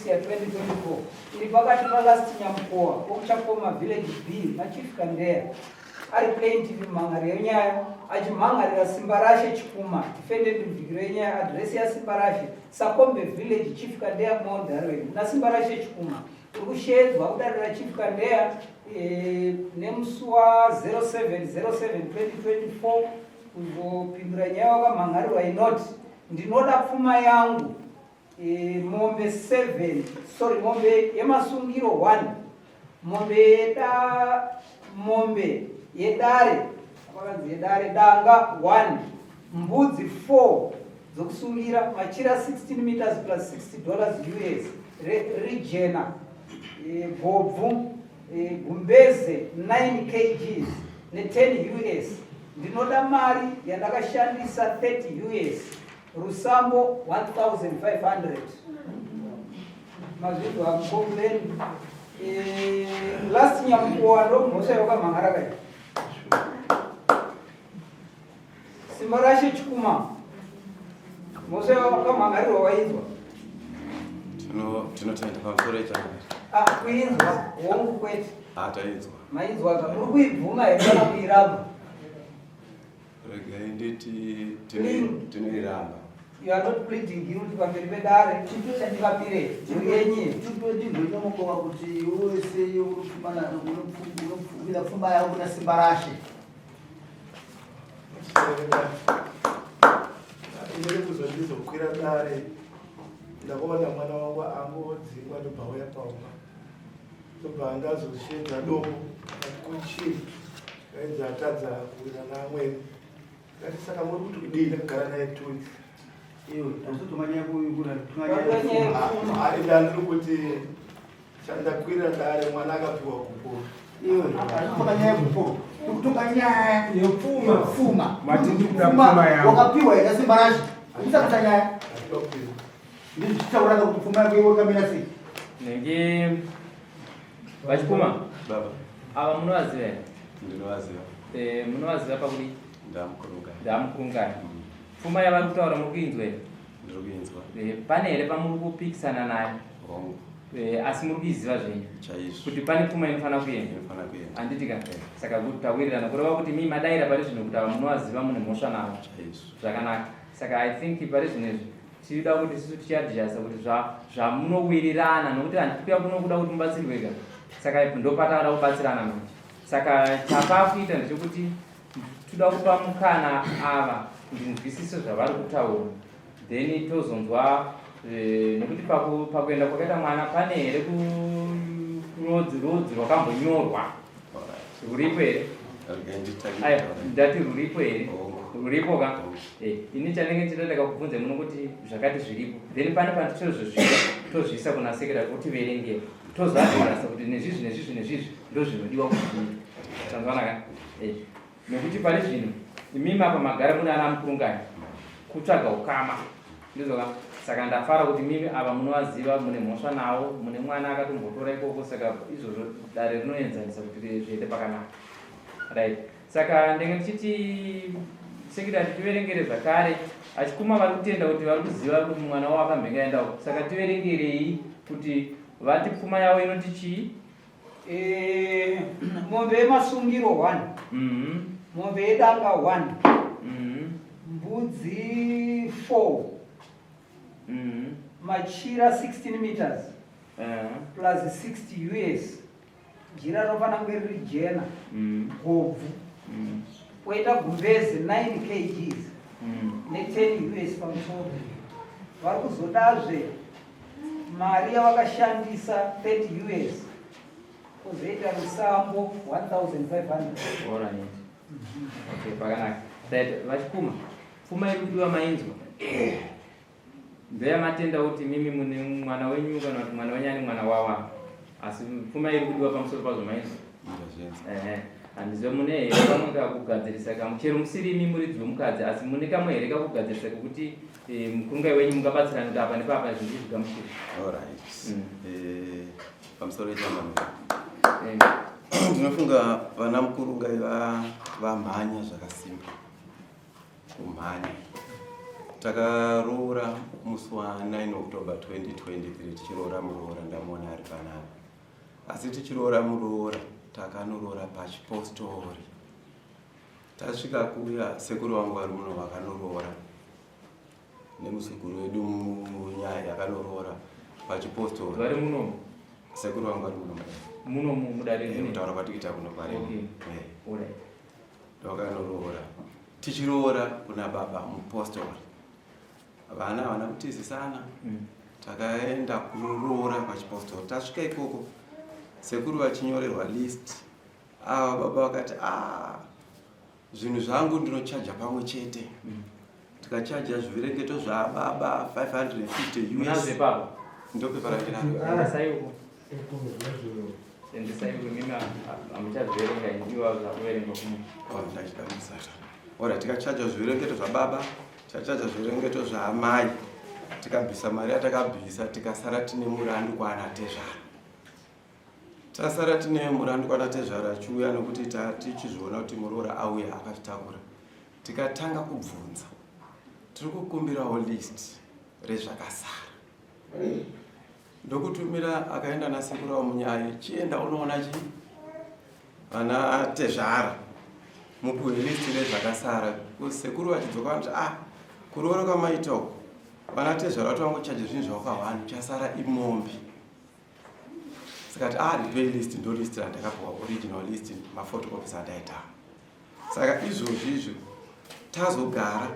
26 ya 2024 iri pakati paLast Nyamukowa wokuChakoma Village B naChief Kandeya ari plaintiff mumhan'ari yenyaya achimhan'arira Simbarashe Chikuma defendant mudikiro yenyaya adresi yaSimbarashe Sakombe Village Chief Kandeya Mount Darwin kuna Simbarashe Chikuma uri kusheedzwa kudare raChief Kandeya e, nemusi wa 0707 2024 kuzopindura nyaya wakamhan'arirwa inoti ndinoda pfuma yangu e, mombe 7 sorry mombe yemasungiro 1 mombe yeda mombe yedare pakanzi yedare danga 1 mbudzi 4 dzokusungira machira 16 meters plus 60 dollars us rijena e, gobvu e, gumbeze 9 kgs ne10 us ndinoda mari yandakashandisa 30 us rusambo 1500 mazvinzwa mucomplain e, last nyamukowa ndo mhosva yawakamhan'ara kai Simbarashe Chikuma mhosva yawakamhan'arirwa wainzwa tinotenda pamusoro ichakati ah, kuinzwa hongu kwete ah, tainzwa mainzwa ka muri kuibvuma here kana kuiramba regai nditi tinoiramba You are not pleading guilty pamberi pedare chandivapire mhuri yenyu ndingoita kuti iwe sei unopfumira pfuma yako kuna simba rashe Inini kuzondizokwira dare ndakaona mwana wangu angodzingwa ndobva auya paumba ndobva ndazosheedza dombo akati kuchii kainzi atadza kuwira naamwene ndati saka muri kuti kudii ndakagara naye 2 weeks iwe hausitotonga nyaya ndandiri kuti chandakwira dare mwana akapiwa gupuro iwe hausitotonga nyaya yegupuro ukutonga nyaya yepfuma yepfuma Mati ndikuda pfuma yangu. wakapiwa here simba rashe ukusakata nyaya Andinopiwa. ndizvichitauraka kuti pfuma yako iwe wakamira sei Nenge vachikuma baba ava munovaziva here? ndinovaziva Eh, munovaziva pakuti ndamukurungani ndamukurungani pfuma yavari kutaura muri kuinzwa here ndiri kuinzwa Eh, pane here pamuri kupikisana nayo hongu Eh, asi muri kuiziva zvenyu chaizvo kuti pane pfuma inofanira kuenda inofanira kuenda handiti ka saka kuti tawirirana kureva kuti mii madaira pari zvino kuti ava munovaziva mune mhosva navo chaizvo zvakanaka saka i think pari zvino izvi tinoda kuti isusu tichiadjusta kuti zvamunowirirana nokuti handikuya kuno kuda kuti mubatsirwe ka saka ndopatavada kubatsirana manje saka chapakuita ndechekuti toda kupa mukana ava kuti nzwisise zvavari kutaura then tozonzwa eh, nekuti pakuenda kwakaita mwana pane here kurodzi rodzi rwakambonyorwa ruripo here regai nditange aya kutaura. ndati ruripo here Hongu. ruripo ka Hongu. Eh, ini chanenge chida ndakakubvunza muno kuti zvakati zviripo then pane panditozozvika tozviisa kuna secretary kuti verengera tozoadhirasa kuti nezvizvi nezvizvi nezvizvi ndo zvinodiwa kuti zviitwe tanzwanaka Eh, nekuti pari zvino imimi apa magara mune ana mukurungani kutsvaga ukama ndizvoka saka ndafara kuti mimi ava munovaziva mune mhosva nawo mune mwana akatombotora ikoko saka izvozvo dare rinoenzanisa kuti zviende pakanaka right saka ndenge ndichiti secretary tiverengere zvakare achikuma vari kutenda kuti vari kuziva kuti mwana wavo akambenge aendako saka tiverengerei kuti vati pfuma yavo inoti chii Eh, mombe yemasungiro 1 mombe yedanga 1 mbudzi 4 machira 16 meters plus 60 us jira rinofanira kunge riri jena gobvu poita gumbezi 9 kgs ne10 us pamusoro vari kuzodazve mari yavakashandisa 30 us kuzoita rusambo 1500 Alright. Okay, pakanaka. Right, vachikuma. Pfuma iri kudiwa mainzwa. Ndoyamatenda kuti mimi mune mwana wenyu kana kuti mwana wenyu ane mwana wawa. Asi pfuma iri kudiwa pamusoro pazvo mainzwa. Ndazvinzwa. Ehe. Handiziva mune here kamwe kakugadzirisa kamwe chero musiri imi muridzi wemukadzi asi mune kamwe here kakugadzirisa kekuti eh, mukurungai wenyu mungabatsirana kuti apa nepapa zvinhu zvigamuchire. Alright. Eh, pamusoro echangamire Eh, ndinofunga vana mukurungai vamhanya zvakasimba kumhanya. Takaroora musi wa9 October 2023 tichiroora muroora, ndamuona ari panapa. Asi tichiroora muroora takanoroora pachipostori. Tasvika kuya sekuru vangu vari muno vakanoroora nemuzukuru wedu munyaya yakanoroora pachipostori. Vari muno? Sekuru vangu vari muno. Muno mudare rine? Kutaura kwatikuita kuno kwari. Okay. Alright. Vakanoroora. Tichiroora kuna baba mupostori. Vana havana kutizisana. Takaenda kunoroora pachipostori. Tasvika ikoko sekuru vachinyorerwa list. Ava baba vakati ah zvinhu zvangu ndinochaja pamwe chete. Tikachaja zviverengeto zvababa 550 US. Ndopepa randinaro. Endesai uko mimi hamuchazviverenga iwa zvakuverengwa kumwe. Ndachida musata. Ora tikachaja zviverengeto zvababa, tikachaja zviverengeto zvaamai. Tikabvisa mari yatakabvisa tikasara tine murandu kwaana tezvara. Tasara tine murandu kwana tezvara achiuya nokuti tichizviona kuti muroora auya akazvitakura. Tikatanga kubvunza. Tiri kukumbirawo list rezvakasara. Ndokutumira akaenda nasekuru vaMunyayi, chienda unoona chi vana tezvara mupuwe list rezvakasara. Sekuru vachidzoka vanoti ah kuroora kwamaita uku vana tezvara vati vangochaje zvinhu zvakawanda chasara imombe. Saka ah ndipei list, ndo list randakapuwa original list mafotocopies andaita. Saka izvozvi izvi tazogara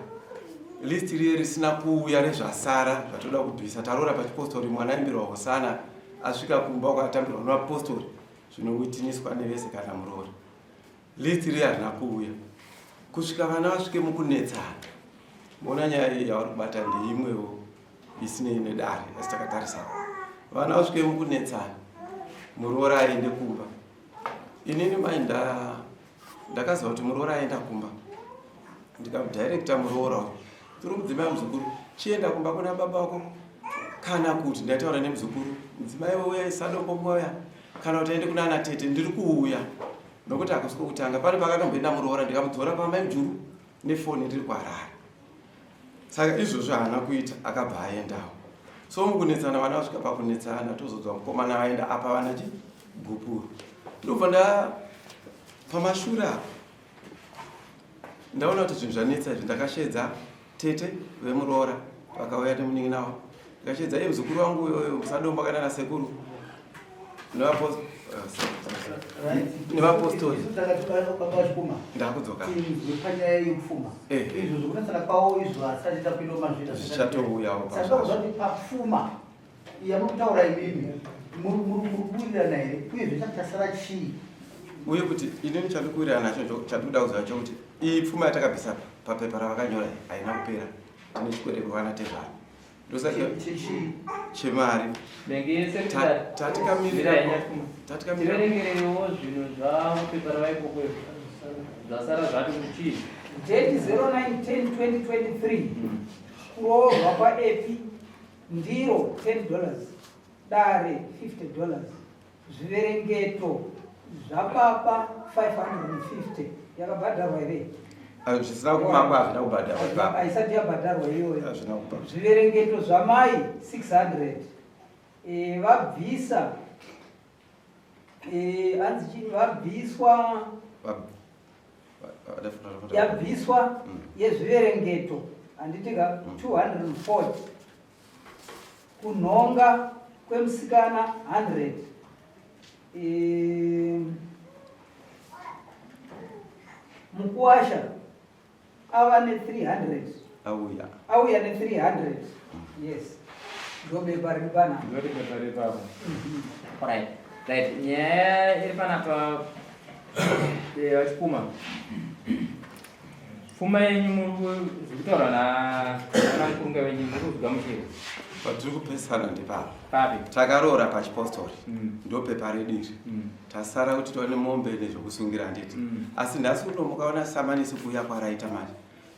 list riye risina kuuya rezvasara zvatoda kubvisa. Taroora pachipostori, mwana aimbirwa hosana asvika kumba kwatambirwa nevapostori zvinowitiniswa nevese kana muroora. List riye harina kuuya kusvika vana vasvike mukunetsana. Mona nyaya iyi yavari kubata ndeimwewo isinei nedare, asi takatarisa vana vasvike mukunetsana, muroora aende kumba. Inini mai ndakaziva kuti muroora aenda kumba, ndikamudirecta muroora uyu tiri mudzimai muzukuru, chienda kumba kuna baba wako, kana kuti ndaitaura nemuzukuru mudzimai uya isadombo moya, kana kuti aende kuna ana tete, ndiri kuuya nokuti hakusi kwekutanga. Pane pakatomboenda muroora ndikamudzora pamai mujuru nefoni ndiri kuHarare. Saka izvozvo haana kuita, akabva aendawo. So mukunetsana vana vasvika pakunetsana, tozodzwa mukomana aenda apa vana chi gupuru. Ndobva nda pamashure apa ndaona kuti zvinhu zvanetsa izvi. Ndakashedza tete vemuroora vakauya nemunin'ina wavo, ndikashedza iye muzukuru wangu uyoyo musadombo akaenda nasekuru nevapostori. Ndakudzoka panyaya yepfuma. Izvo zvekunetsana kwavo izvo asati tapinda mazvita zvichatouyawo. Saka papfuma yamukutaura imimi muri kuwirirana here, uyezve chasara chii? Uye kuti inini chandikuwirirana nacho, chandikuda kuziva chokuti iyi pfuma yatakabvisa papepa ravakanyora haina kupera, tine chikwereko vana tezvara, ndosaka chemari tatikamirira. Tiverengerewo zvinhu zvavo pepa ravaikoko zvasara zvati kuti chii? Date 09 10 2023, kuroorwa kwaEpi, ndiro $10, dare $50, zviverengeto zvababa 550. Yakabhadharwa here? Zvisina kumakwa hazvina kubhadharwa ipapo. Haisati yabhadharwa iyoyo. Hazvina kupa. Zviverengeto zvamai 600. Vabvisa hanzi chini, vabviswa yabviswa yezviverengeto, handitika? 240, kunhonga kwemusikana 100, mukuwasha ava ne300. Auya. Auya ne300, yes, ndobepa riri panapa. Ndoti pepa riri papo. Right, nyaya iri panapa, vachipuma pfuma yenyu muri kutaura nana mukurunga venyu, muri kuzvigamuchira? Patiri kupesana ndepapa. Papi? Takaroora pachipostori, ndo pepa redu iri. Tasara kuti tiwane mombe nezvekusungira, handiti? Asi nhasi uno mukaona samanisi kuuya kwaraita manje,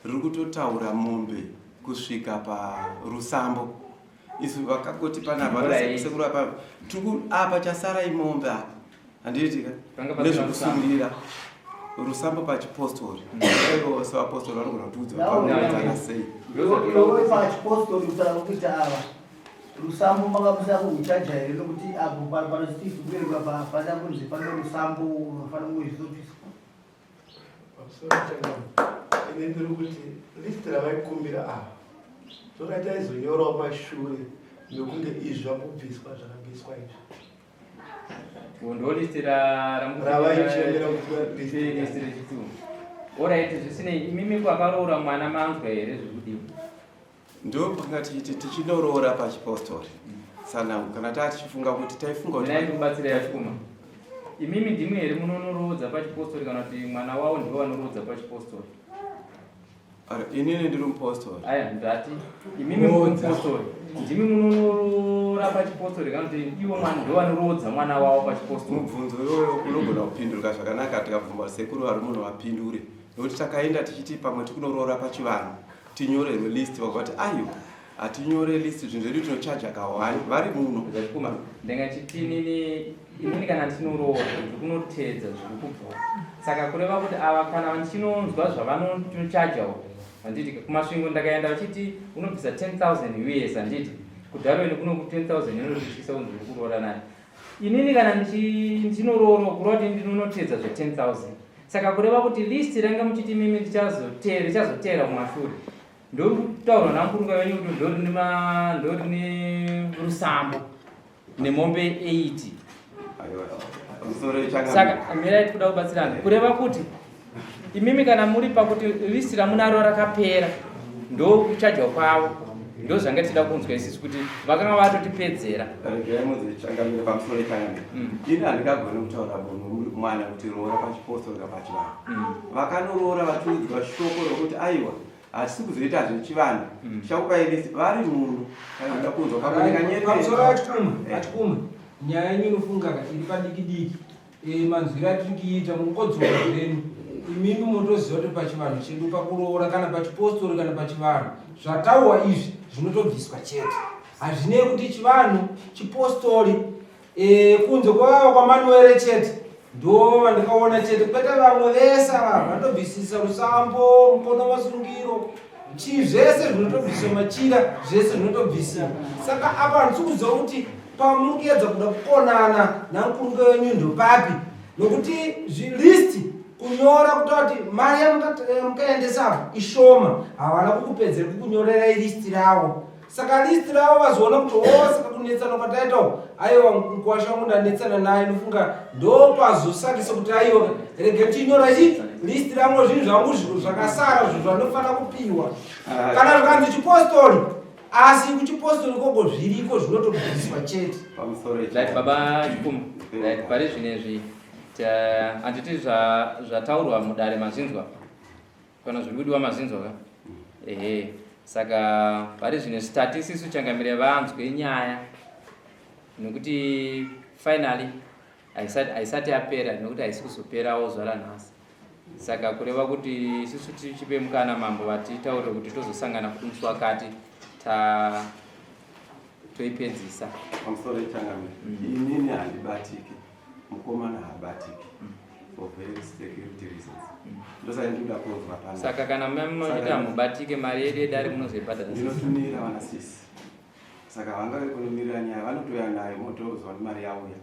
riri kutotaura mombe kusvika parusambo. Isu vakagoti panapa sekuru apa tiri apa chasara imombe apa, handiitika? Panga pasina. Nezvekusungira. Rusambo pachipostori ivo sevapostori vanogona kutiudza vanodzana sei. Iwe pachipostori kutaura kuita ava rusambo makamusa kuuchaja here nokuti apo panoziti kuberekwa pafana kunzi pane rusambo unofanira kunge Pamusoro changamu ini ndiri kuti list ravaikumbira ava toda taizonyorawo mashure mekunge izvi zvambobviswa zvakabviswa izvi. Ndo list Ravaichemera kuti list rechitu. Alright, zvisinei imimi kwakaroora mwana manzwa here zviri kudiwa? Ndo pakanga tichiti tichinoroora pachipostori sanangu kana taa tichifunga kuti taifunga kuti Ndinai ndikubatsira yachikuma. Imimi ndimwi here munonoroodza pachipostori kana kuti mwana wavo ndivo vanoroodza pachipostori? Ara, inini ndiri mupostori. Aya ndati imimi muri mupostori. Ndimi munonoroora pachipostori kana kuti ivo mwana ndivo vanoroodza mwana wavo pachipostori? Mubvunzo iwoyo unogona kupindurika zvakanaka tikabvumba sekuru vari muno vapindure nekuti takaenda tichiti pamwe tikunoroora pachivanhu tinyorerwe list vakati aiwa hatinyore list zvinhu zvedu tinochaja kahwani vari muno. Zvachikuma ndingachiti inini inini kana ndinoroora ndiri kunoteedza zviri kubva saka kureva kuti ava kana ndichinonzwa zvavanochajawo handiti kuMasvingo ndakaenda vachiti unobvisa 10,000 US handiti kuDarwin kuno ku 10,000 inototyisa kunzi uri kuroora naye inini kana ndinoroora kureva kuti ndinonoteedza zve 10,000 saka kureva kuti list ranga muchiti mimi ndichazoteera kumashure ndori kutaurwa namukurunga venyu kuti ndori nerusambo nemombe 80. Aiwa, pamusoro changamire. Saka mirai tikuda kubatsirana kureva kuti imimi kana muri pakuti list ramunaro rakapera ndokuchajwa kwavo ndo zvanga tichida kunzwa isisu kuti vakanga vatotipedzera. Regai munzi changamire, pamusoro changamire. Ini handingagoni kutaura munhu mwana kuti roora pachipostori kana pachivanhu. Vakanoroora vachiudzwa shoko rokuti aiwa hatisi kuzoita zvechivanhu tichakupai list vari muno kana kuda kunzwa pamwe Pamusoro achikuma achikuma nyaya yenyu inofunga ka iri padiki diki. Manzwiro atiri kuita mungodzoka zvenyu imimi motoziva kuti pachivanhu chedu pakuroora kana pachipostori kana pachivanhu zvataurwa izvi zvinotobviswa chete hazvinei kuti chivanhu chipostori. Kunze kwavava kwaManuere chete ndo vandikaona chete kwete vamwe vese ava vanotobvisisa rusambo mukono masungiro chii zvese zvinotobviswa machira zvese zvinotobvisiwa saka apa handisi kuziva kuti pamuri kuedza kuda kukonana namukurunge wenyu ndopapi nokuti list kunyora kutaura kuti mari yamukaendesa apo ishoma havana kukupedzera kukunyorerai list ravo saka list ravo vazoona kuti o saka kunetsana kwataita uku aiwa mukuwasha wangu ndanetsana naye nofunga ndopazosakisa kuti aiwa rega tinyora chi list rangu zvinhu zvangu zvakasara zvinhu zvanofanira kupiwa kana zvikanzi chipostori asi kuchipostori koko zviriko zvinotobviswa chete. Pamusoro Right, baba Chipuma. Right, pari zvinezvi handiti zvataurwa mudare mazvinzwa kana zviri kudiwa mazvinzwa ka ehe saka pari zvinezvi tati isisu changamire vanzwe nyaya nekuti finally haisati yapera nekuti haisi kuzoperawo zuva ranhasi saka kureva kuti isusu tichipe mukana mambo vatitaurire kuti tozosangana kuti musi wakati ta toipedzisa. Pamusoro changamire, inini handibatiki, mukomana haabatiki for very security reasons ndosaka ndikuda kunzwa pano. Saka kana muchiti hamubatike mari yedu yedare munozoibhadhara sei? Ndinotumira vana sisi saka vangave kunomirira nyaya vanotouya nayo motozwa kuti mari yauya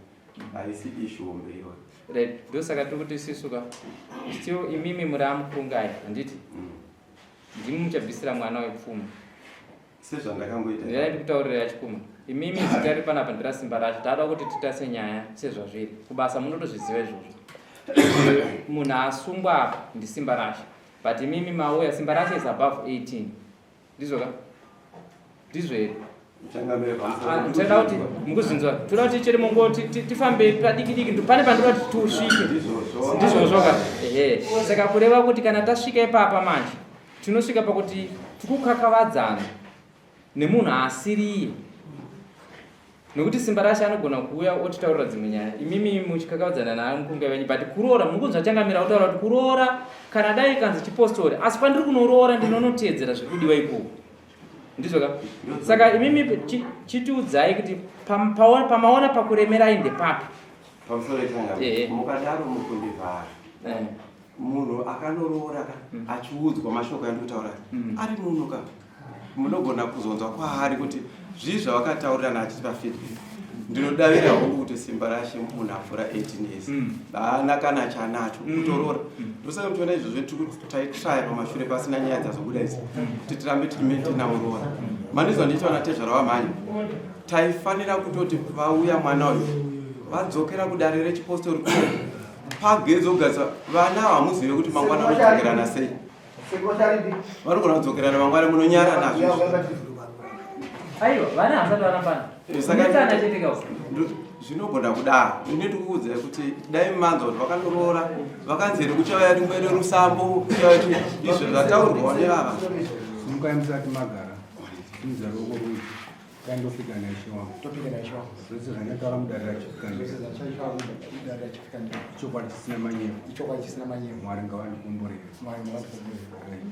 haisi issue hombe iyoyo. Right, ndosaka tiri kuti isisu ka still imimi muri amukungai handiti ndimi muchabvisira mwana wepfuma sezvandakangoita. Ndirai ndikutaurira yachikuma imimi zita riri panapa ndirasimba racho tada kuti titase nyaya sezvazviri kubasa munotozviziva izvozvo munhu asungwa apa ndisimba racho but imimi mauya simba racho is above 18 ndizvo ka ndizvo here? Changamire, pamusoro. Toda kuti mukuzvinzwa toda kuti chero mungo tifambe padiki diki pane pandoda kuti tusvike. Ndizvozvo. Ndizvozvo ka ehe saka kureva kuti kana tasvika ipapa manje tinosvika pakuti tikukakavadzana nemunhu asiriye nekuti simba rashe anogona kuuya otitaurira dzimwe nyaya imimi muchikakavadzana naye mukunge venyu but kuroora mukunzwa changamira kutaura kuti kuroora kana dai kanzi chipostori asi pandiri kunoroora ndinonoteedzera zviri kudiwa ikoko ndizvo ka saka imimi chitiudzai kuti pamaona pakuremerai ndepapi. Pamusoro changamire, mukadaro mukundivhara. Munhu akanoroora ka achiudzwa mashoko andikutaura ari muno ka, munogona kuzonzwa kwaari kuti zvii zvavakataurirana achitipa feedback. Ndinodavira hongu kuti simba rashe munhu apfuura 18 years haana kana chanacho kutoroora. Ndosaka muchiona izvozvo taitraya pamashure pasina nyaya dzazobuda idzi kuti tirambe tichimaintaina muroora. Mandizwa ndichitaura natezvara wamhanya, taifanira kutoti vauya mwana uyu vadzokera kudare rechipostori kuno pagedzo kugadzisa vana. Hamuzive kuti mangwana vanodzokerana sei, vanogona kudzokerana mangwana, munonyara nazvo. Aiwa, vana havasati varambana. Saka Netsana chete kausa. Zvinogona kudaro. Ini ndikukuudzai kuti dai manzwa kuti vakandoroora vakanzi here kuchauya rimwe rerusambo, kuchauya izvo zvataurwawo nevava. Simukai musati magara. Simudza ruoko rwuyu. Taindofika naishe wangu. Topika naishe wangu. Zvose zvandataura mudare rachifika. Zvose zvandataura mudare rachifika. Ichokwadi chisina manyepo. Ichokwadi chisina manyepo. Mwari ngavandikomborere. Mwari ngavandikomborere.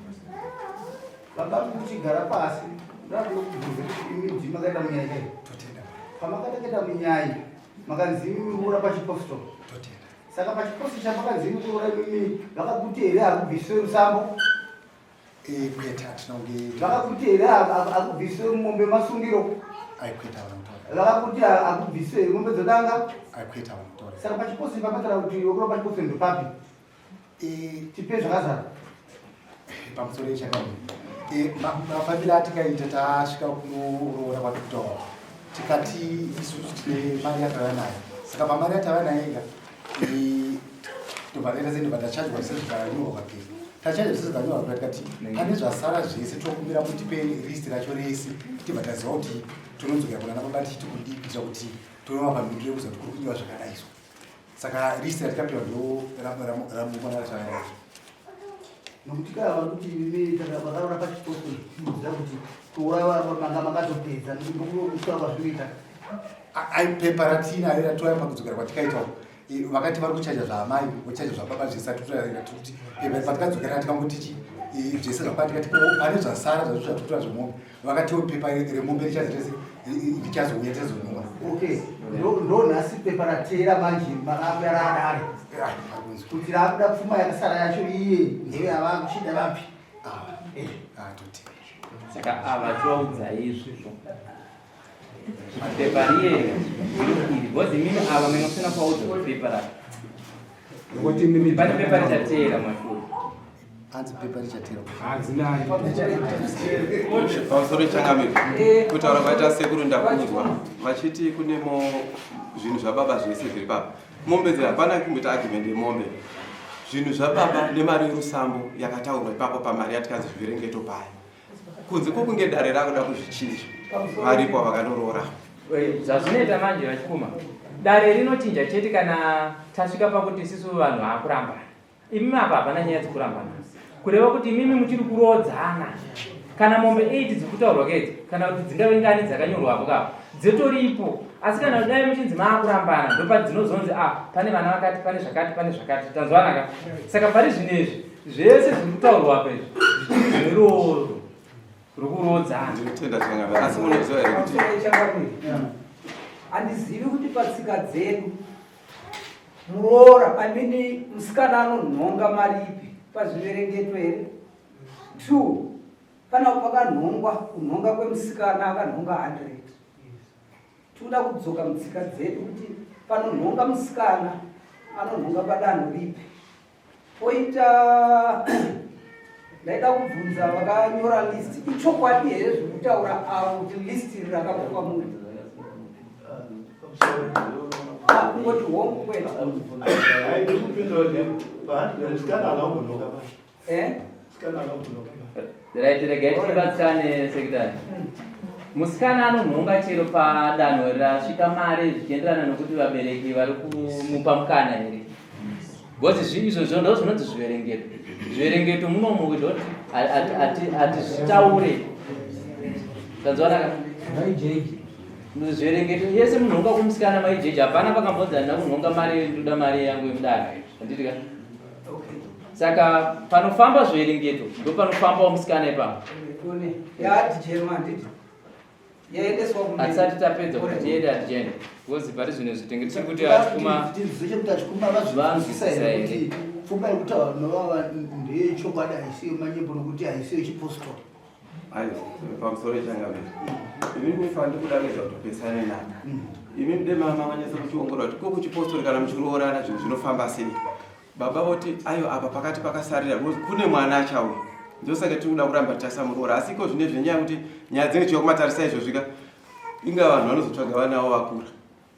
Baba, muchigara pasi, ndakubvunza kuti imi ndimi makaita munyai kai? Totenda. Pamakatakaita munyai, makanzi imi muroora pachipostori. Totenda. Saka pachipostori chamakanzi imi kuroora imimi, vakakuti here hakubviswe rusambo? Kwete, hatina kunge. Vakakuti here hakubviswe mombe masungiro? Aikwete, havana kutaura. Vakakuti hakubviswe here mombe dzodanga? Aikwete, havana kutaura. Saka pachipostori pamatara kuti wekura pachipostori ndopapi? Tipe zvakazara. Pamusoro yechakadii, mafambiro atikaita tasvika kunoroora kwatokutaura, tikati isusu tine mari yatava nayo. Saka pamari yatava nayo ega, tobva taita sei? Ndobva tachajwa sezvakanyorwa papepa. Tachajwa sezvakanyorwa papepa, tikati pane zvasara zvese tokumbira mutipe list racho rese, tibva taziva kuti tonodzokera kuna nababa tichiti kudii, kuitira kuti tonovapa mhinduro yekuziva kuti kuri kudiwa zvakadaizvo. Saka list ratikapiwa ndo ramukwana ratava. Nokuti kana vari kuti imi vakaroora pachipostori, muziva kuti kuuraya manga makatopedza ndokusvika kwazvinoita. Ai, pepa ratinayo ratouya pakudzokera kwatikaitawo, vakati vari kuchaja zvaamai, vochaja zvababa zvese. Atikuti pepa patikadzokera tikangoti chi zvese zvababa, tikati pane zvasara zvacho zvatotora zvemombe. Vakatiwo pepa remombe richazirese richazouya, tichazonyora. Okay, ndo nhasi pepa rateera manje makabuya raadare kuti raakuda pfuma yakasara yacho, iye ndiyo yavakuchida vapi? Totenda. Saka ava chiwaudzai izvozvo kuti pepa riye iri because imimi ava menge musina kuvaudza kuti pepa racho Nokuti imimi pane pepa richateera mashure. Hanzi pepa richatera. Hadzinani. Pamusoro changamiro, kutaura kwaita sekuru ndakunzwa vachiti kune mo zvinhu zvababa zvese zviri papa, mombe dzi hapana kumboita argument yemombe, zvinhu zvababa nemari yerusambo yakataurwa ipapo pamari yatikanzi zviverengeto paya, kunze kwokunge dare rakuda kuzvichinja, varipo vakanoroora. Zvazvinoita manje vachikuma, dare rinochinja chete kana tasvika pakuti isusu vanhu haakurambana. Imimi apa hapana nyaya dzekurambana, kureva kuti imimi muchiri kuroodzana. Kana mombe 8 dziri kutaurwa kedzi kana kuti dzingave ngani dzakanyorwa kapo dzetoripo, asi kana dai muchinzi maakurambana ndopadzinozonzi a pane vana vakati, pane zvakati, pane zvakati. Tanzwanaka? Saka pari zvinezvi zvese zviri kutaurwa apa izvi zvichiri zverooro rokuroodzana. Ndinotenda changamiro, asi munoziva here kuti Handizivi kuti patsika dzedu muroora, I mean musikana anonhonga mari ipi pazviverengeto here? Two, pana pakanhongwa kunhonga kwemusikana akanhonga 100. Tinoda kudzoka mutsika dzedu kuti panonhonga musikana anonhonga padanho ripi? Poita ndaida kubvunza vakanyora list, ichokwadi here zvekutaura avo kuti list iri rakabva kwamuri? Ah, kungoti hongu, kwete. Musikana anongonoka. Eh? Musikana anongonoka. Right, regai tibatsirane, sekretary. Musikana anonhonga chero padanho rasvika mari, zvichienderana nokuti vabereki vari kumupa mukana here, because izvozvo ndo zvinonzi zviverengeto. Zviverengeto munomu we don't hatizvitaure, tanzwanaka? Zviverengeto yese munhonga kumusikana maijeji, hapana pakambonzi handina kunhonga mari, ndoda mari yangu yemudare, handiti ka? Saka panofamba zviverengeto ndo panofambawo musikana ipapo. Yaadijema, handiti yaendeswa kumberi? Hatisati tapedza kuti tiende atiende, because pari zvino zvitenge tiri kuti achikuma Tinzwe kuti achikuma vazvinzwisisa here kuti Pfuma yekutaura novava ndeyechokwadi haisi yemanyepo nokuti haisi yechipostori. Aiwa, pamusoro changamire. Imi mufanira kuda kuedza kutopesana nani. Imi mude mama manyatsa kuchiongorora kuti ko kuchipostori kana muchiroorana zvinhu zvinofamba sei. Baba voti ayo apa pakati pakasarira because kune mwana achauya. Ndosaka tiri kuda kuramba tichasamuroora asi iko zvine zvenyaya yekuti nyaya dzinenge chiuya kumatarisa izvozvika inga vanhu vanozotsvaga vana vavo vakura.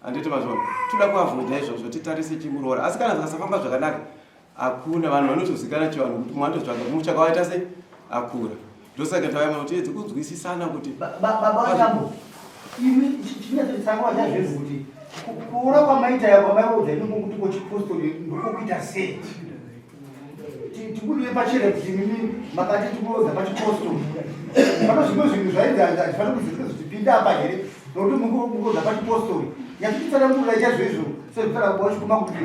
Handiti mazviona? Toda kuavoida izvozvo titarise chimuroora asi kana zvikasafamba zvakanaka hakuna vanhu vanotozikana chivanhu kuti mwana totsvaga muchaka waita sei akura. Ndosaka tauya kuti edzi kunzwisisana kuti baba vangu imi chinyatsotsanguva chazvezvi kuti kuura kwamaita ya kwamaiudza imi kuti kochipostori ndokokuita sei tibudire pachena kuti imimi makati tikurodza pachipostori pano zvimwe zvinhu zvainzi hazvifaniri kuzviita zvichipinda apa here nokuti mukurodza pachipostori nyatsochitsanangurira chaizvo izvo sezvitsanangurwa chikuma kuti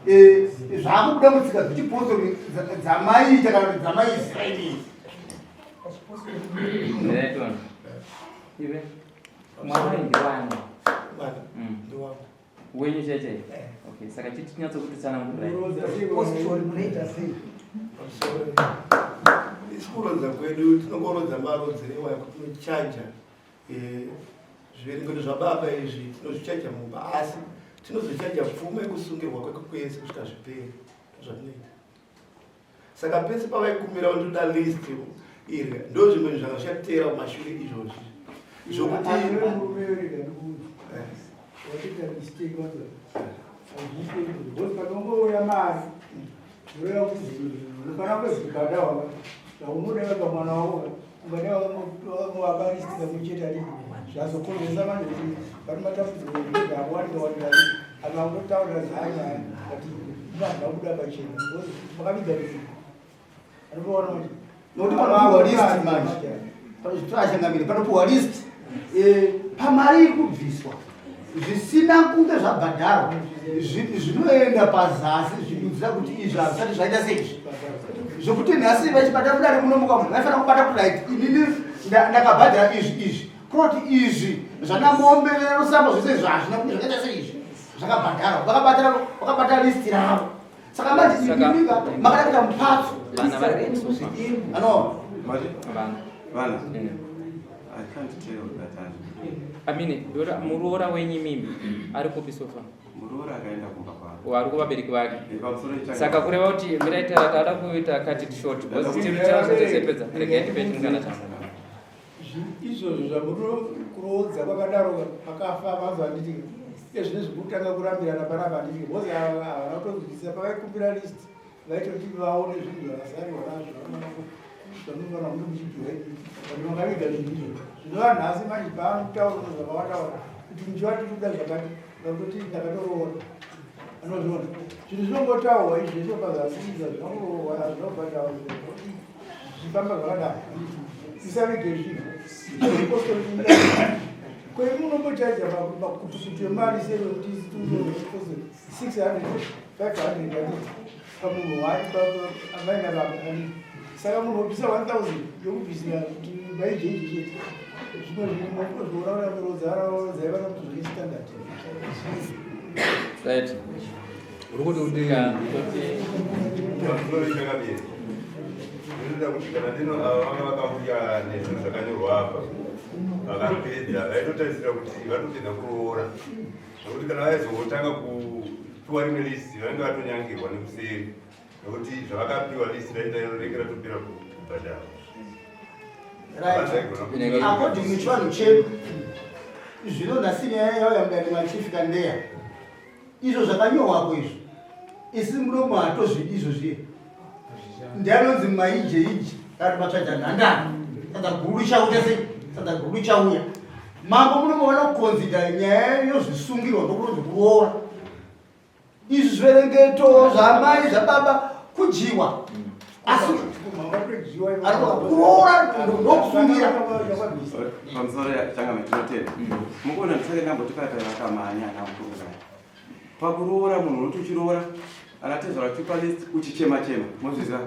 eh, zvakubuda mutsika dzechipostori dzamaiita kana kuti dzamaiisraeri Mwana ndiwani? Mm. Wenyu chete? Eh. Okay, saka chiti tinyatsokutitsanangurira. Postori munoita sei? Isu kurodza kwedu tinongorodza marodzero iwayo kuti tinochaja eh, zviverengeto zvababa izvi tinozvichaja mumba asi tinozochaja pfuma yekusungirwa kweke kwese kusvika zvipere zvatinoita. Saka pese pavaikumbira ndoda list iri ndo zvimwe zvanga zvichateera kumashure izvozvi zvokuti panongouya mari zvoreva kuti zvinhu kwezvigada wanga zvaunoda pamwana wako ungada wakamuvapa list kamwe chete adii zvazokonzeresa manje kuti vari matambudziko akuwanika wanika anhu angotaurira zvaanyaya but vanhu vabuda pachena because makaviga zvinhu anovaona manje nokuti panopiwa list manje panozvitorachangamire panopiwa list eh, pamari iri kubviswa zvisina kunge zvabhadharwa zvinoenda pazasi zvidudzira kuti izvi hazvisati zvaita seizvi zvokuti nhasi vachibata kudare munomuka munhu vaifanira kubata kuti inini ndakabhadhara izvi izvi Koti izvi zvana mombe nerusamba zvese izvi hazvina kunge zvakaita seizvi zvakabhadharwa vakabatira vakabata list ravo saka manje imimika makada kuita mupatso vana vari kusofa ano vana vana I can't tell that I mean ndora muroora wenyu imimi ari kupi sofa muroora akaenda kumba kwavo wari kuvabereki vake saka kureva kuti mirai tada kuita cut it short because tiri tazopedza regai tipe chingana changu Izvozvo zvamuri kuroodza kwakadaro vakafa vanzi handiti ezvine zvekutanga kurambirana panapa handiti because havana kutonzwisisa pavaikumbira list vaitoti vaone zvinhu zvavasariwa nazvo zvamunofanira kunge muchidyiwa but vakaviga zvinhu izvo zvinova nhasi manje paanotaura zvakawanda wanda kuti muchiva tiri kuda zvakati vakutoti ndakatoroora anozviona zvinhu zvinongotaurwa izvi zvese pazasi izvo zvinongorohwa zvinobhadharwa zvifamba zvakadaro isavige zvinhu kwei munombochaja makutukutu emari sei wekuti 600 500 pamunhu wani amai nababa saka munhu wobvisa 1000 yokubvisira kuti maijeiji chete zvimwe zvinhu zvoona rodzaiva kuti zvine standard right uri kuti kuti pamusoro chakadini ndinoda kuti kana ndino ava vanga vakauya nezvinhu zvakanyorwa apa vakapedza vaitotarisira kuti vatopedza kuroora zvekuti kana vaizongotanga kupiwa rimwe list vanenge vatonyangirwa nekuseri nekuti zvavakapiwa list raindainenge ratopera kubhadhara Right. According to chivanhu chedu zvino nhasi nyaya yauya mudare machief kandeya izvo zvakanyorwako izvo isi mudomo hatozvidi izvo zviye ndianonzi maije ije kana kuti matsvaja nhandana sadza guru chauya sei sadza guru chauya mambo munomo vanokonzida nyaya yozvisungirwa ndokunonzi kuroora izvi zviverengeto zvamai zvababa kudyiwa asi kuroora ndokusungira pamusoro changa tinotenda mukuona ndisake ndamboti paya paya vakamhanya ana mukuru pakuroora munhu unoti uchiroora ana tezvara uchipa list uchichema chema mozviziva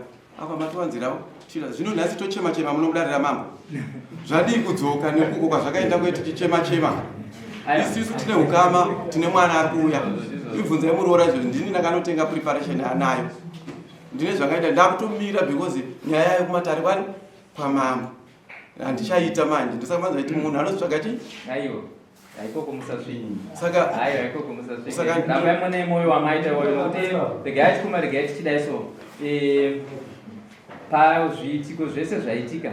apa matiwanzirawo chira zvino nhasi tochema chema munomudarira mambo zvadii kudzoka nekuko kwazvakaenda kwe tichichema chema isisu tine ukama tine mwana ari kuuya ibvunzai muroora izvozvi ndini ndakanotenga preparation anayo. Ndine zvangaita ndakutomira because nyaya yekumatare kwani kwamambo handichaita manje ndosaka manzi vaiti munhu anotsvaga chii aiwa haikoko musasvinyi saka aiwa haikoko musasvinyi saka rambai mune moyo wamaita iwoyo nokuti regai chikuma regai tichidai so eh, pazviitiko zvese zvaitika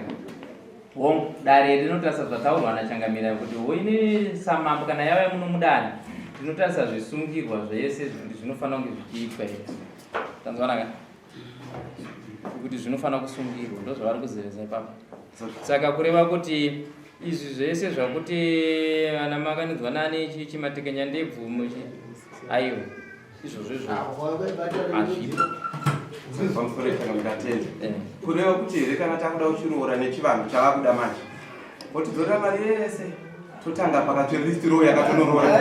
hongu dare rinotarisa zvataurwa nachangamira kuti hoine samambo kana yava muno mudare rinotarisa zvisungirwa zvese kuti zvinofanira kunge zvichiitwa here tanzwanaka kuti zvinofanira kusungirwa ndozvavari kuzivisa ipapo saka kureva kuti izvi zvese zvakuti ana makanidzwa nani chimatekenya ndebvu aiwa izvozvo izvo hazvipo eh. kureva kuti here kana takuda kuchiroora nechivanhu chavakuda manje otidzorera mari yese totanga pakati list row yakatonoroora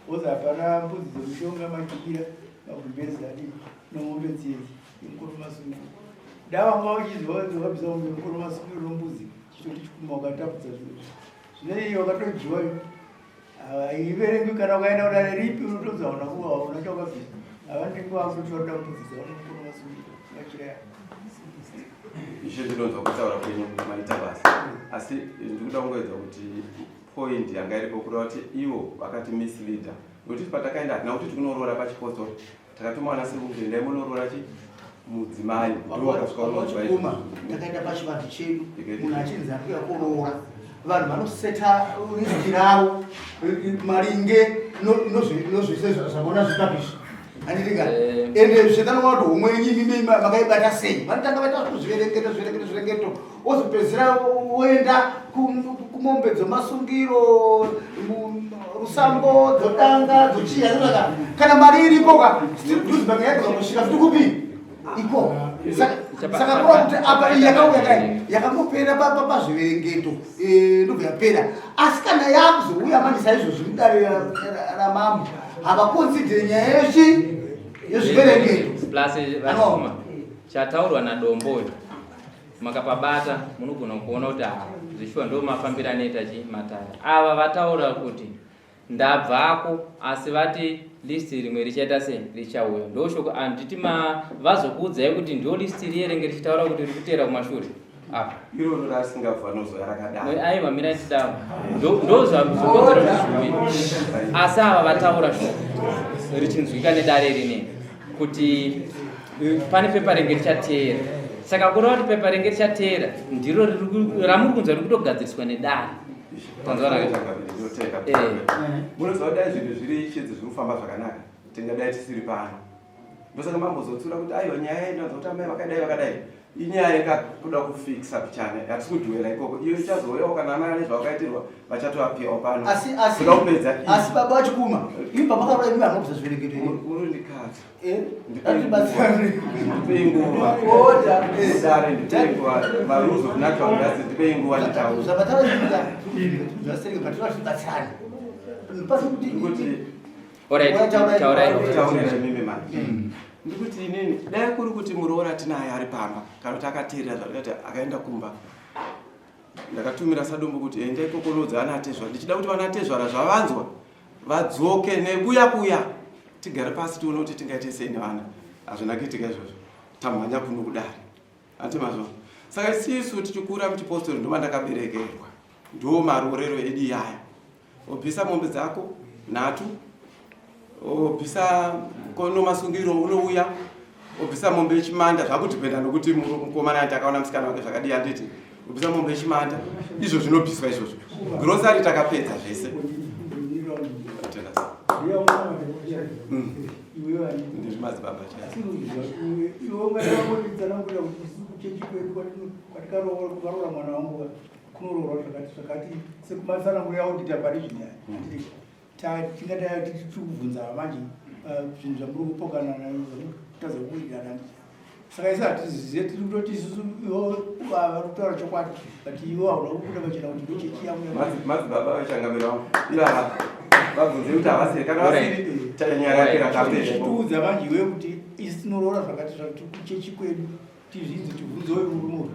Oza hapana mbudzi dzemushonga majikira magumbezi adii nomombe dziyedzi imukuru masungiro dava wanga uchiziva kuti wabvisa mombe mukuru masungiro nombuzi chitoti chikuma ukatapudza zviro zvine iyo wakatojiwa iyo haiverengwi kana ukaenda kudare ripi unotonzi hauna kuva hauna chawakabvisa havandingi vakuti vakuda mbudzi dzavo nomukuru masungiro vachiraya Ishe ndinonzwa kutaura kwenyu maita basa asi ndikuda kungoedza kuti point yanga iripo kureva kuti ivo vakati misleader nokuti patakaenda hatina kuti tikunoroora pachipostori takatuma vana sekuru kuti endai munoroora chi mudzimai ndowakasvika takaenda pachivanhu chedu munhu achinzi ari kuya kuroora vanhu vanoseta riski ravo maringe nozvese zvavona zvikapisha handitika eh. ende zvekanova kuti homwe yenyu imimi makaibata sei vanotanga vaita kuzviverengeto zviverengeto zviverengeto wozopedzisira woenda kumombe dzomasungiro rusambo dzodanga dzochiya zvinaka kana mari iripo ka still duzbank yaigona kusvika futi kupi iko saka kuva kuti apa iyi yakauya kai yakangopera pazviverengeto eh, ndobva yapera asi kana yakuzouya manje saizvozvi mudare ramambo havakonsidere nyaya yechi yezviverengeto plus chataurwa nadombo uyu Makapabata munogona kuona kuti ah, zvishuwa ndo mafambiro anoita chi matare. Ava vataura kuti ndabvako asi vati list rimwe richaita sei richauya ndoshoko handiti ma vazokuudzai kuti ndo list riye renge richitaura kuti riri kuteera kumashure apa iroro rasingabva nozoya rakadaro aiwa mirai tidaro ndozvazokonzera kuti zviuye asi ava vataura shoko richinzwika nedare rinei kuti eh, pane pepa renge richateera saka kureva kuti pepa renge richateera ndiro ramuri kunzwa riri kutogadziriswa nedare eh. munoziva kudai zvinhu zviri chedzi zviri kufamba zvakanaka tingadai tisiri pano ndosaka mambozotsura kuti aiwa nyaya inonza kuti amai vakadai vakadai inyaya yekakuda kufikisa pichana hatisi kudhuwela ikoko iyo ichazouyawo kana amai ane zvavakaitirwa vachatoapiwawo pano asi asi kuda kupedza iyi. asi baba vachikuma imi pamakaroora imi hamuna zviverengeto here Urundikadza. Eh, atibatsirane Ndipei nguva. Order. Dare ndipei nguva. Marules of natural justice ndipei nguva nditaure. zvamataura zvasereke but tibatsirane pasi kuti Ndikuti Alright, taurai. Taurira imimi manje. Ndikuti inini dai kuri kuti muroora tinaye ari pamba kana kuti akateerera zvakati akaenda kumba ndakatumira sadombo kuti enda ikoko unoudza vana atezvara ndichida kuti vana atezvara zvavanzwa vadzoke nekuya kuya tigare pasi tione kuti tingaite sei nevana hazvina kuitika izvozvo tamhanya kuno kudare Hanti mazwa. Saka isisu tichikura muchipostori ndoma ndakaberekerwa. Ndo maroorero edu iyaya. Obvisa mombe dzako nhatu. Obvisa kono masungiro unouya. Obvisa mombe yechimanda zvakudhipenda nokuti mukomana anti akaona musikana wake zvakadii handiti. Obvisa mombe yechimanda izvo zvinobviswa izvozvo. Grocery takapedza zvese. Ndiri madzibaba chaivo. Kwatikaroora mwana wangu kunoroorwa zvakati zvakati sekumatsananguro yaudita pari zvino tingadai tichikubvunza manje zvinhu zvamuri kupokana kutadza kuwirirana saka isu hatizive tiri kutoti isusu ivo vari kutaura chokwadi but ivo hauna kubuda pachena kuti ndochechi yangu madzibaba vechangamiro vangu ivava vabvunze kuti havasiri kana vasiri nyaya yapera tapedza tiudza manje iwe kuti Isi tinoroora zvakati zvakati kuchechi kwedu tizvinzi tibvunze uyu murume uyu.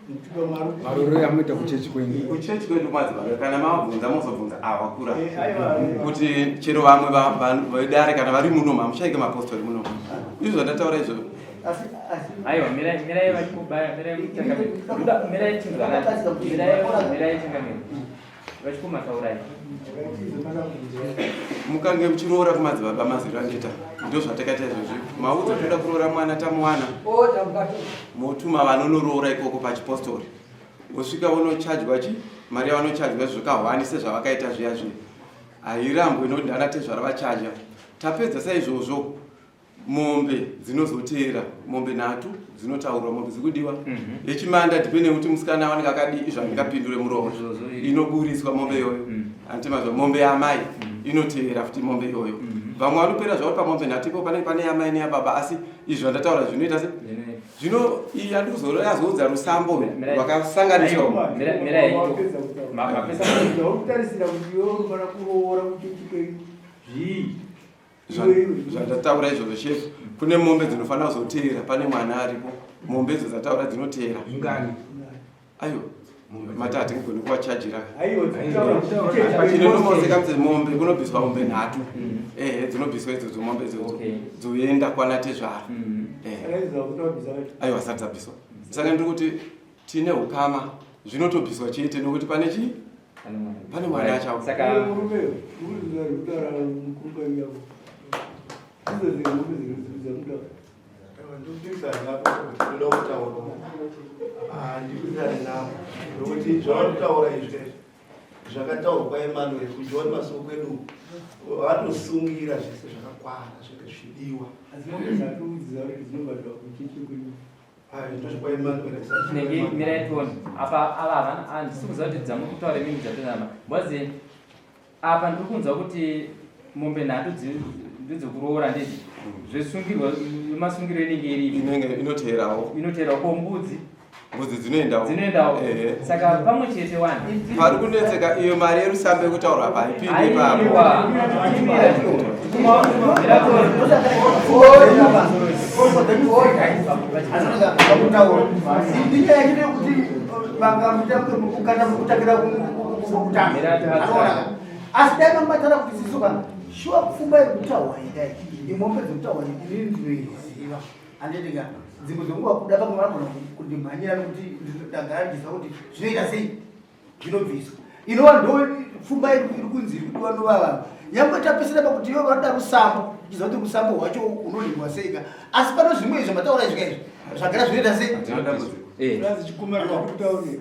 Nekuti mari Maroro yamuita kuchechi kwenyu. Kuchechi kwedu madzibaba kana mavabvunza mozobvunza avakura Eh, aiwa. kuti chero vamwe vedare kana vari muno hamushaike mapostori muno. Izvo zvandataura izvo Asi asi Aiwa, mirai mirai vachikubaya, mirai changamire. Ndoda mirai chinzwanani. Mirai mirai changamire. Vachikuma taurai. Mukange muchiroora kumadzibaba maziro andiita ndo zvatakaita izvozvi. Maudza toda kuroora mwana tamuwana Order mukati. Motuma vanonoroora ikoko pachipostori vosvika vonochajwa chi mari yavanochajwa zvakahwani sezvavakaita zviya zviya hairambwe nokuti ndana tezvara vachaja. Tapedza saizvozvo mombe dzinozoteera mombe nhatu dzinotaurwa mombe dzikudiwa yechimanda depende nekuti musikana awanenge akadii izvo handingapindure muroora Izvozvo iri. Inoburitswa mombe iyoyo anditemazvo mombe yaamai inoteera futi mombe iyoyo. Vamwe vanopera zvavo pamombe nhatu ipo panenge pane yamai neyababa asi izvi zvandataura zvinoita se zvino iyi yandikuzoyazoudza rusambo rwakasanganiswa. Mirai mirai. Mapesa. Uri kutarisira kuti iwe unofanira kuroora kuchechi kwenyu zvii? Zvandataura izvozvo shefu, kune mombe dzinofanira kuzoteera pane mwana aripo, mombe idzo dzataura dzinoteera. Ingani? Ayo mati hatingagoni kuvachajira. Aiwa. Chinonomoseka kuti mombe kunobviswa mombe nhatu, ehe, dzinobviswa idzodzo mombe idzodzo dzoenda kwana tezvara. Ehe. Aiwa, asati dzabviswa, saka ndiri kuti tine ukama zvinotobviswa chete nokuti pane chii, pane mwana achauya. Saka Murume uri kutaura mukuru yako. Idzo dzemombe dzamutaura. Ndikupikisana napo kuti ndoda kutaura. Handipikisani napo nokuti zvavari kutaura izvi zvakataurwa kwaEmmanuel kuJohn Masoko kwedu vatosungira zvese zvakakwana zvinenge zvichidiwa. Asi mombe dzatoudzidza kuti dzinobhadharwa kuchechi kwenyu. Tinenge mirai tione apa ava havana, handisi kuziva kuti dzamuri kutaura imimi dzatozama because apa ndiri kunzwa kuti mombe nhatu ndedzekuroora ndizvo zvesungirwa masungiro inenge iripo. Inenge inoteerawo. Inoteerawo ko mbudzi? Mbudzi dzinoendawo. Dzinoendawo. Ehe. Saka pamwe chete wani. Pari kunetseka iyo mari yerusambo yekutaura apa haipinde ipapo. Aiwa, chimira. Mira tione. Inyaya yachito yekuti vangamuta kutakira kutanga, asi dai mamubatana kuti sisu kana shuwa pfumba yekutaura idai imombe dzekutaura inini ndinoiziva handitika dzimwe dzenguva kuda pamwe vanogona kundimhanyira nokuti ndagara ndichiziva kuti zvinoita sei zvinobviswa inova ndo pfumba iri kunzi iri kudiwa novava nyangwe tapisira pakuti ivo vanoda rusambo ichiziva kuti rusambo rwacho unonhingwa seika asi pano zvimwe izvo mataura izvika izvi zvagara zvinoita sei. Hatina dambudziko. Chikumara kutaure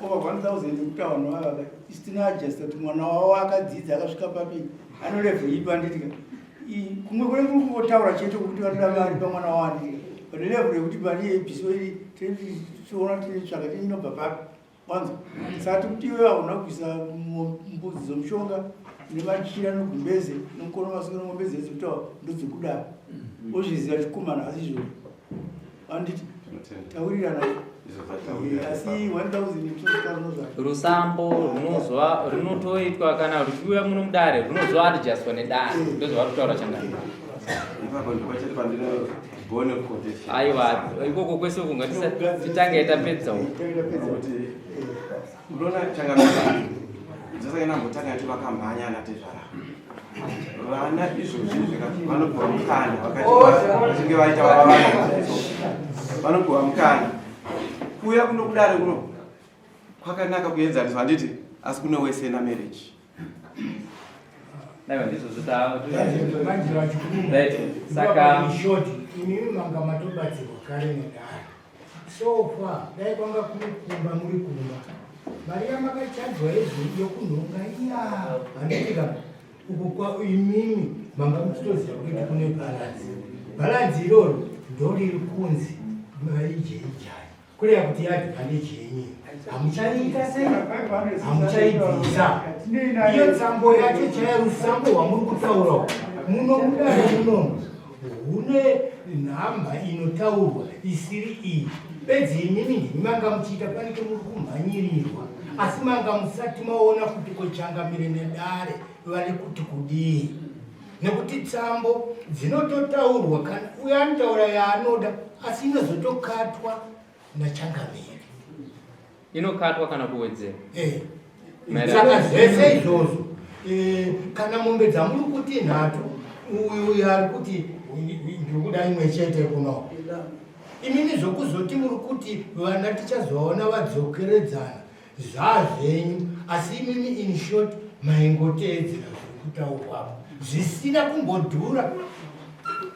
over 1000 yekuti vanhu vava isina adjusta kuti mwana wavo akadzidza akasvika papi ano level ipi anditika kumwe kune kuri kungotaura chete kuti vanoda mari pamwana wavo anditika but level yekuti mari yeibviswa iri tiona titsvaga inobva papi wanza. Saka tikuti iwe hauna kubvisa mbudzi dzomushonga nemachira nogumbeze nomukono masuku nomombe dzese kutaura ndodzekudaro ozviziva chikumana asi izvozvo anditi taurirana asi 1000. Rusambo runozwa runotoitwa kana ruchiuya muno mudare runozoadjustwa nedare, ndozvavari kutaura changani. Ipapo ndopachete pandine bone of contention. Aiwa, ikoko kwese uko ngatisa titange tapedza uko. Kuti unoona changamire dzasaka nambotanga ti vakamhanya natezvara vana izvozvi vanopiwa mukana vakati vachinge vaita vava vana vanopiwa mukana kuuya kuno kudare kuno kwakanaka kuenzaniswa handiti asi kune wese namarriage. Aiwa, ndizvozvo ta Manje vachikuru. Right, saka short imimi manga matobatsirwa kare nedare so far dai kwanga kuri kumba muri kumba mari yamakachajwa yokunhonga iya handitika uku kwa imimi manga muchitoziva kuti kune balance balance iroro ndoriri kunzi maijeijai kureva kuti yaadvantage yenyu hamuchaiita sei hamuchaibvisa iyo tsambo yacho chaiyo rusambo rwamuri kutaura muno mudare munomu hune nhamba inotaurwa isiri iyi bedzi imimi ndimi manga muchiita panike muri kumhanyirirwa asi manga musati maona kuti kochangamire nedare vari kuti kudii. Nekuti tsambo dzinototaurwa kana uyo anotaura yaanoda asi inozotokatwa nachangamire. Inokatwa kana kuwedzera. Eh. Saka zvese izvozvo eh, kana mombe dzamuri kuti nhatu uyu uyu ari kuti ndiri kuda imwe chete kuno. Imimi zvokuzoti muri kuti vana tichazovaona vadzokeredzana Zvazvenyu asi imimi in short maingoteedzera zviri kutaurwa apo zvisina kumbodhura.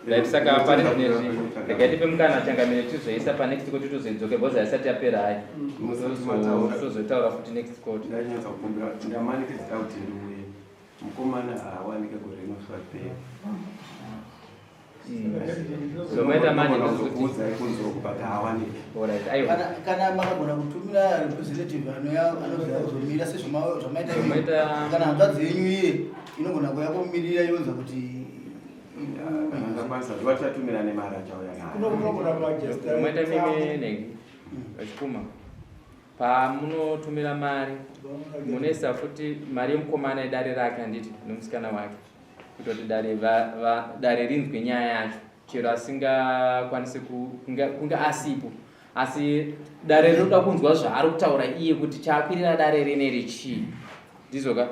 Right, saka pari zvinezvi regai tipe mukana changamire tizoisa panext court tozoidzoke because haisati yapera hayi tozoitaura futi next court. Ndanyatsa kukumbira ndamanikidzika kuti ndiuye mukomana haawanike gore rino svapera. Zvomaita manje ndozvekuudzai kunze uku but haawaniki. Alright, aiwa. Kana kana makagona kutumira representative anouya anozouya kuzomira sezvamaita Zvomaita- kana hanzvadzi yenyu iye inogona kuuya komirira yonza kuti Kana ndakwanisa zuva tichatumira nemari achauya nayo. Kunogona kuadjusta Zvomaita mimi negi. Vachikuma. Pamunotumira mari munoisa futi mari yemukomana yedare rake handiti nomusikana wake. kuita kuti dare va, va, dare rinzwe nyaya yacho chero asingakwanise kunge, kunge asipo asi dare rinoda kunzwa zvaari kutaura iye kuti chaakwirira dare rineri chii ndizvo ka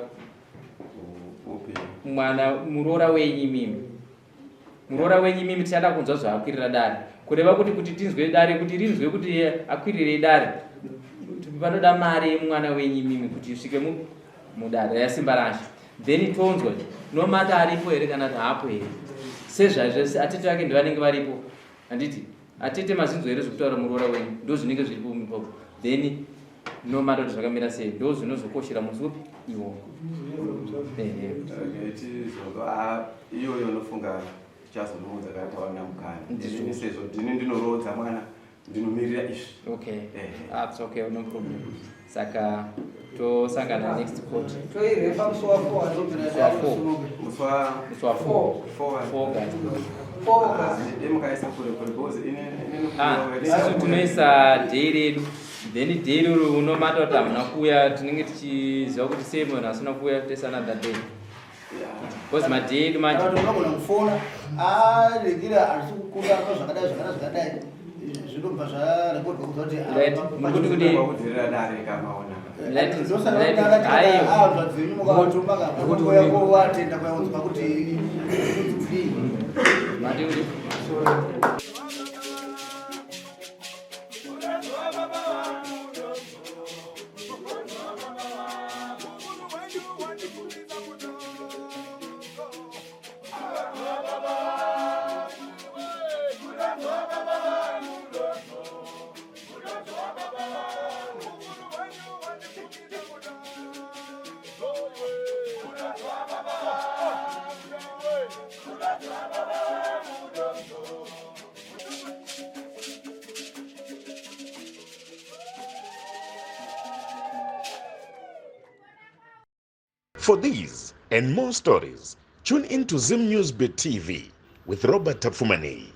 mwana muroora wenyu imimi muroora wenyu imimi tichada kunzwa zvaakwirira dare kureva kuti kuti tinzwe dare kuti rinzwe kuti akwirirei dare panoda mari yemwana wenyu imimi kuti isvike mudare yasimba rashe then tonzwa no matter aripo here kana kuti haapo here sezvazvo atete vake ndivanenge varipo handiti atete mazvinzwa here zvekutaura muroora wenyu ndo zvinenge zviripo ipapo then no matter kuti zvakamira sei ndo zvinozokoshera musi upi iwo iyoyo unofunga tichazomuudza kana tawana mukana sezvo ndini ndinoroodza mwana ndinomirira izvi okay ah, okay no problem saka tosangana next court toirefa musi wa 4 musi wa musi wa 4 4 August mukaisa kure kure because ah, isusu tinoisa day redu then day rero unomata kuti hamuna kuuya tinenge tichiziva kuti sei munhu asina kuuya toisa another day Because madhei edu manje. Kana unogona kufona, ah rekira arisi kukunda zvakadai zvakadai zvakadai. Zvinobva zvarekodwa kuziva kuti Right. Mukuti kuti kudzirira dare kamaona. Right. Right. Ayo. Zvedzenyu mukatuma ka. Kuya kuvatenda kuya kunzwa kuti kudii. Mati kuti For these and more stories, tune in to Zim News Bit TV with Robert Tafumani.